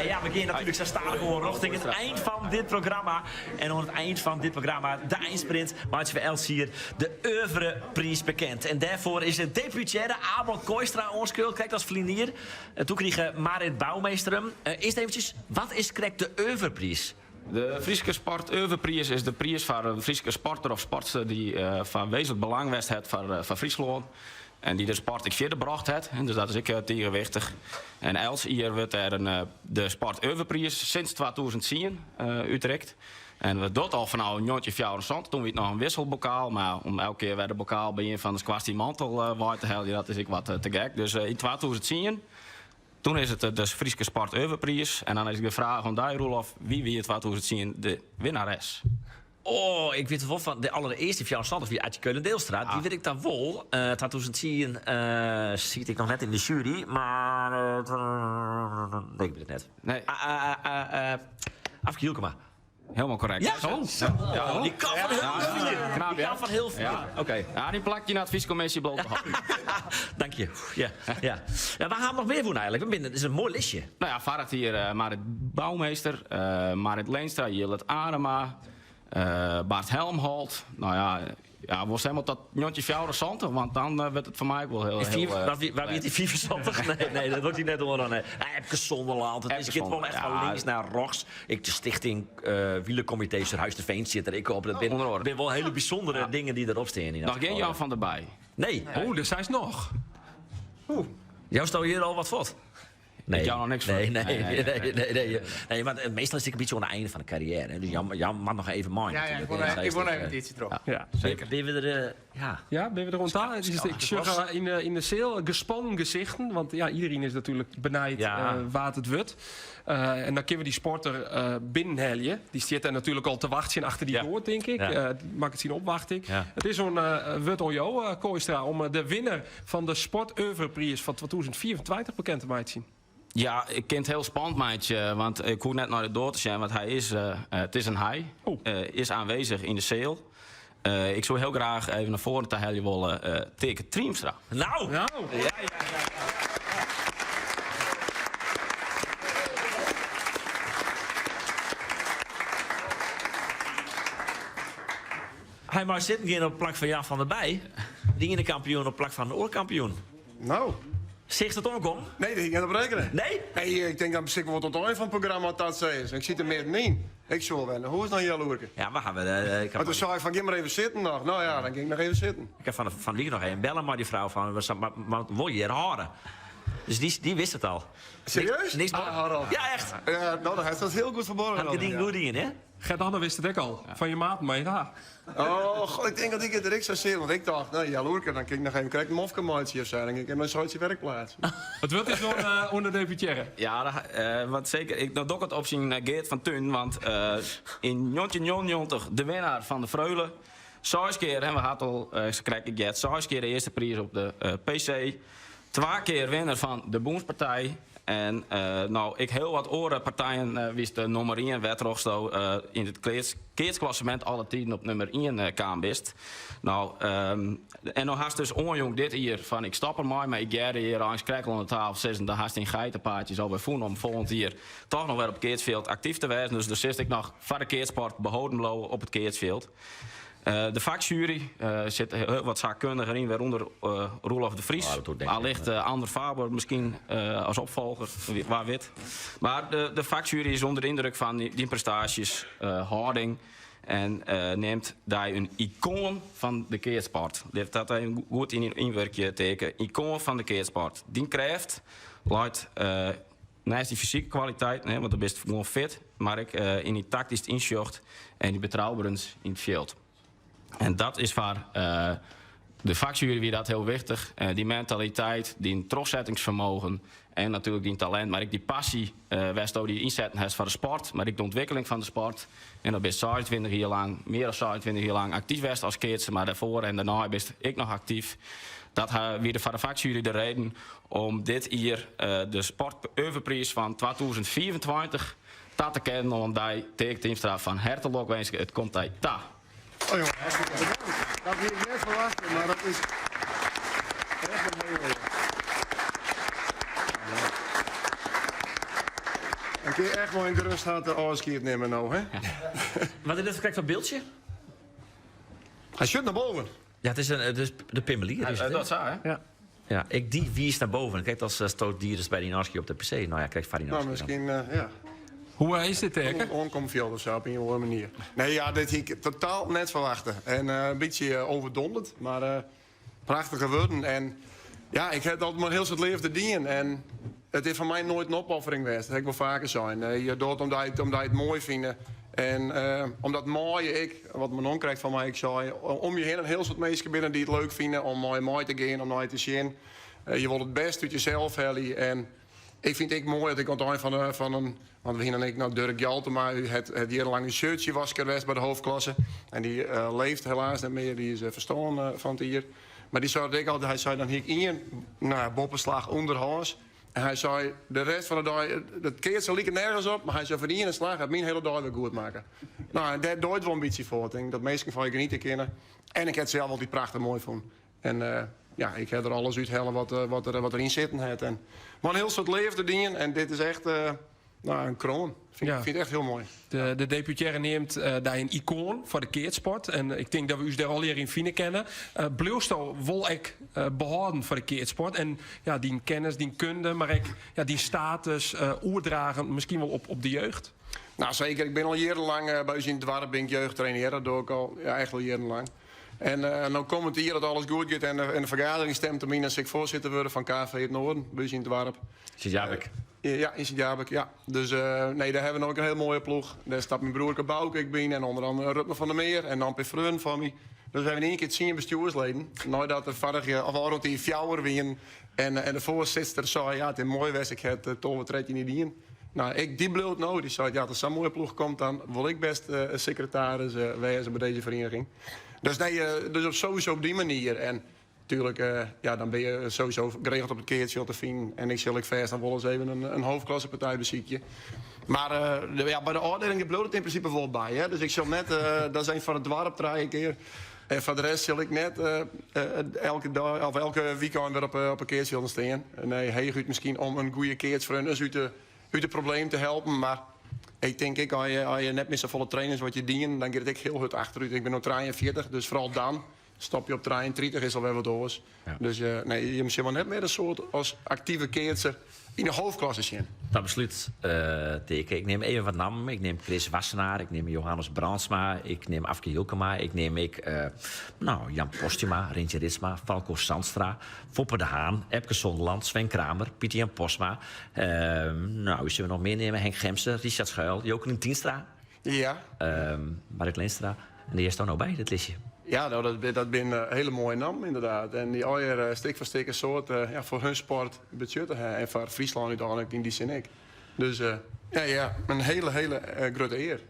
Ja, we gean natuerlik sa stadichoan rjochting it ein fan dit programma. En oan it ein fan dit programma, de einsprint, meitsje we elts jier de oeuvrepriis bekend. En dêrfoar is de deputearre Abel Kooistra oanskreaun, krekt as ferline jier. Doe krige Marit Bouwmeester him. Earst eventsjes, wat is krekt de oeuvrepriis? De Fryske Sport Oeuvrepriis is de priis foar in Fryske sporter of sportster dy't fan wezenlik belang west hat foar Fryslân en dy't de sport ek fierder brocht hat. Dus dat is ek tige wichtich. En elts jier wurdt dêr de Sport Oeuvrepriis sinds 2010 útrikt. En we dogge it al fanôf 1974, toen wie it noch in wisselbokaal, mar om elke kear wer de bokaal by ien fan de skoarstienmantel wei te heljen, dat is ek wat te gek. Dus yn 2010 Toen is it de Fryske Sport Oeuvrepriis. En dan is de fraach oan dy, Roelof, wie wie yn 2010 de winnares? Oh, ik wit wol fan de allerearste 74 wie Atje Keulen-Deelstra. Dy wit ik dan wol. 2010 siet ik noch net yn de sjuery, mar nee, ik wit it net. Nee. Afke Hylkema. Helemaal correct. Ja, zo. Ja, die kan van heel fier. Knap, Die kan van heel fier. Ja, oké. Ja, dy plak yn de advyskommisje bliuwt behâlden. Dank je. Ja, ja. Ja, wa ha noch mear wûn eigenlik? We binne, it is in moai listje. Nou ja, foarich jier uh, Marit Bouwmeester, uh, Marit Leenstra, Jillert Anema, uh, Bart Helmholt. Nou ja, Ja, wol sjen dat 1974, want dan wurdt it foar my ek wol hiel. Heel, uh, wa wie dy 75? Nee, nee, dat wurdt hy net oan. Nee. Epke Zonderland, it is giet wol echt fan links nei rjochts. Ek de stichting uh, Wielercomité Surhuisterveen sit der ek op. Dat binne bin wol hiele bysûndere ja. dingen dy't derop stean. Noch gjin Jan van der Bij. Nee. Oh, dêr seist noch. Oeh. Jousto hjir al wat fuort? Nee. Ik jou noch niks Nee, nee, nee, nee, nee, nee. nee want meastal is it in bytsje oan de ein fan de karriêre. Dus Jan, Jan moat noch even mei. Ja, ja, ik wol even, ik wol even in tiidsje troch. Ja, zeker. Binne we der, uh, ja. Ja, binne we der oan ta? Ik sjoch yn de seal gespannen gesichten. Want ja, iderien is natuerlik benijd ja. uh, wa't it wurdt. Uh, en dan kinne we dy sporter uh, binnenhelje. Dy stiet dêr natuerlik al te wachtsjen achter dy ja. doar, tink ik. Ja. Uh, makket syn opwachting. Ja. It is oan, wurdt oan jo, Kooistra, om de winner fan de Sport Oeuvrepriis fan 2025 bekend te meitsjen. Ja, ik kin it hiel spannend meitsje, want ik hoech net nei de doar te sjen, want hy is, uh, it is in hy, oh. uh, is aanwezig yn de seal. Uh, ik soe hiel graach even nei foaren ta helje wolle uh, Teake Triemstra. Nou! Nou! Ja, ja, ja. Hy mei sitten gean op it plak fan Jan van der Bij. De iene kampioen op plak fan de oare kampioen. Nou. Seachst it oankommen? Nee, dêr hie ik net op rekkene. Nee? Nee, ik tink dan besykje we wol tot it ein fan it programma wat dat sa is. Ik siet der middenyn. Ik soe wol wer nei hûs nei in healoerke. Ja, we hawwe. Uh, Mar toen sei ik fan gean mar even sitten noch. Nou ja, dan gean ik noch even sitten. Ik ha fan de wike noch even belle mei dy frou fan, want wol hjir hâlde. Dus dy, dy wist it al. Serieus? Niks, ah, ja, echt. Ja, nou, dan hast dat hiel goed ferborgen. Hat dyn goed dien, hè? Gert-Anne wist it ek al, fan je maten mei ha. Oh, god, ik tink dat ik it der ek sa sit. Want ik tocht, no, healoerke, dan kin ik noch even krekt in mofke meitsje of sa. Dan kin ik even in soartsje werkplaats. It wurd is oan, oan de deputearre. Ja, dat, uh, want seker. Ik, no doch ik it op syn Geert van Tuinen, want uh, yn 1999 de winnaar fan de Freule. Seis kear, en we ha it al uh, krekt heard, seis kear de earste priis op de uh, PC. Twa kear winner fan de Bûnspartij. En no ek hiel wat oare partijen wiest de nûmer ien, wêrtroch'tsto yn it keatsklassemint alle tiden op nûmer ien kaam bist. No, en no hast dus oanjûn dit jier fan ik stop der mei, mar ik hearde hjir eins krekt al oan de tafel sizzen, do hast dyn geitepaadjes alwer fûn om folgjend jier toch noch wer op it keatsfjild aktyf te wêzen. Dus do silst ek noch foar de keatssport beholden bliuwe op it keatsfjild. De faksjuery sit hiel wat saakkundigen yn, wêrûnder Roelof de Vries. Allicht Andor Faber miskien as opfolger, wa wit. Mar de faksjuery is ûnder de yndruk fan dyn prestaasjes, hâlding en neamt dy in ikoan fan de keatssport. Lit dat even goed yn ynwurkje, Teake. Ikoan fan de keatssport. Dyn krêft leit Neist dyn fysike kwaliteiten, want do bist gewoan fit, mar ek yn dyn taktysk ynsjocht en dyn betrouberens yn it fjild. En dat is foar de faksjuery wie dat hiel wichtich. Dyn mentaliteit, dyn trochsettingsfermogen en natuerlik dyn talint, mar ek dy passy wêr'tsto dy ynsetten hast foar de sport, mar ek de ûntwikkeling fan de sport. En do bist 26 jier lang, mear as 26 jier lang aktyf west as keatser, mar dêrfoar en dêrnei bist ek noch aktyf. Dat wie foar de faksjuery de reden om dit jier de Sport Oeuvrepriis fan 2025 ta te kennen oan dy, Teake Triemstra. Fan herte lokwinske, it komt dy ta. Oh jonge, hartstikke bedankt. Dat hie ik net ferwachte, mar dat is echt in hiele. Dan kun je echt wol in gerust hart de ôfskied nimme no, hè? Wat is dit krekt foar byldsje? Hy sjocht nei boven. Ja, it is, in, it is de Pimmelier. Is het, Dat sa, hè? Ja. Ja, ik dy wiist nei boven. Krekt as stoot Dieres by dyn ôfskie op de PC. Nou ja, krekt foar dyn Nou, ôfskie dan. miskien, ja. Hoe is dit, Teake? Oankomfjild of sa, op ien of oare manier. Nee, ja, dit hie ik totaal net ferwachte. En in bytsje overdonderd, mar prachtige wurden. En ja, ik ha it altyd mei in hiel soad leafde dien. En it is foar my noait in opoffering west. Dat ha ik wol faker sein. Je docht omdat je it, omdat je it moai fine. En omdat moaie ek, wat Manon krekt fan my ek sei, om je hinne in hiel soad minsken binne dy't it leuk fine om mei mei te gean, om nei te sjen. Je wolle it bêste út jesels helje. En ik fyn it ek moai dat ik oan it ein fan de, fan in, want we hiene ek noch Durk Gjaltema, hat, hat jierrenlang in shirtsjewasker west by de hoofdklasse. En dy leeft helaas net mear, dy is ferstoarn fan it jier. Mar dy sei dat ek altyd, hy sei dan hie ik ien, nou ja, boppeslach ûnderhâns. En hy sei, de rest fan de dei, dat keatsen like nergens op, mar hy sei, foar dy iene slach hat myn hiele dei wer goed makke. Nou, en dêr docht wol in bytsje foar, tink ik, dat minsken fan je geniete kinne. En ik ha it sels altyd prachtich moai fûn. En ja, ik ha der alles úthelle wat, wat, der, wat deryn sitten hat. En mei in hiel soad leafde dien en dit is echt nou, in kroan. Fyn, Ja. fyn it echt hiel moai. De deputearre neamt dy in ikoan foar de keatssport. En ik tink dat we ús dêr allegear yn fine kinne. Bliuwsto wol ek behâlden foar de keatssport? En ja, dyn kennis, dyn kunde, mar ek ja, dyn status oerdragen miskien wol op de jeugd? Nou, seker. Ik bin al jierrenlang by ús yn it doarp bin ik jeugdtrainer. Dat doch ik al, ja, echt al jierrenlang. En no kommend jier, as alles goed giet en de fergadering stemt dermei, dan sil ik foarsitter wurde fan KV Het Noorden by ús yn it doarp. Sint-Jabik. Ja, yn Sint-Jabik, ja. Dus nee, dêr hawwe we no ek in hiel moaie ploech. Dêr stapt myn broerke Bouke ek by en ûnder andere Rutmer van der Meer en Nampje freonen fan my. Dus we hawwe yn ien kear tsien bestjoersleden. Neidat der foarich of ôfrûne jier fjouwer wienen en de foarsitster sei, ja, it is moai west, ik ha it 12, 13 jier dien. Nou, ek dy bliuwt no. Dy seit, ja, as der sa'n moaie ploech komt, dan wol ik bêst sekretaris wêze by dizze ferieniging. Dus nee, dus op sowieso op dy manier. En tuerlik, ja, dan binne je sowieso geregeld op it keatsfjild te finen. En ik sil ek fêst noch wolris even in hoofdklassepartij besykje. Mar ja, by de ôfdieling bliuwt it yn prinsipe wol by. Hè? Dus ik sil net, dat is een foar it doarp trije kear. En foar de rest sil ik net elke dei of elke wykein wer op 'e keatsfjilden stean. Nee, heechút miskien om in goede keatsfreon ris út de, út de problemen te helpen. Mar ik tink ek, as je, as je net mear safolle traine as wat je dienen, dan giet it ek hiel hurd achterút. Ik bin no 43, dus foaral dan stop je op 33 is alwer wat oars. Ja. Dus nee, je sil wol net mear in soad as aktive keatser yn de hoofdklasse sjen. Ta beslút, Teake, ik nim even wat nammen. Ik nim Chris Wassenaar, ik nim Johannes Brandsma, ik nim Afke Hylkema, ik nim ek, nou, Jan Postuma, Rintje Ritsma, Falko Zandstra, Foppe de Haan, Epke Zonderland, Sven Kramer, Pieter Jan Postma. Nou, wie sille we noch mear neame? Henk Gemser, Richard Schuil, Jokelyn Tienstra. Ja. Marrit Leenstra. En dêr hearsto no by, dit listje. Ja, nou, dat binne hiele moaie nammen ynderdaad. En dy allegear stik foar stik in soad ja, foar hun sport betsjutte ha. En foar Fryslân úteinlik yn dy sin ek. Dus ja, ja, in hiele, hiele grutte ear.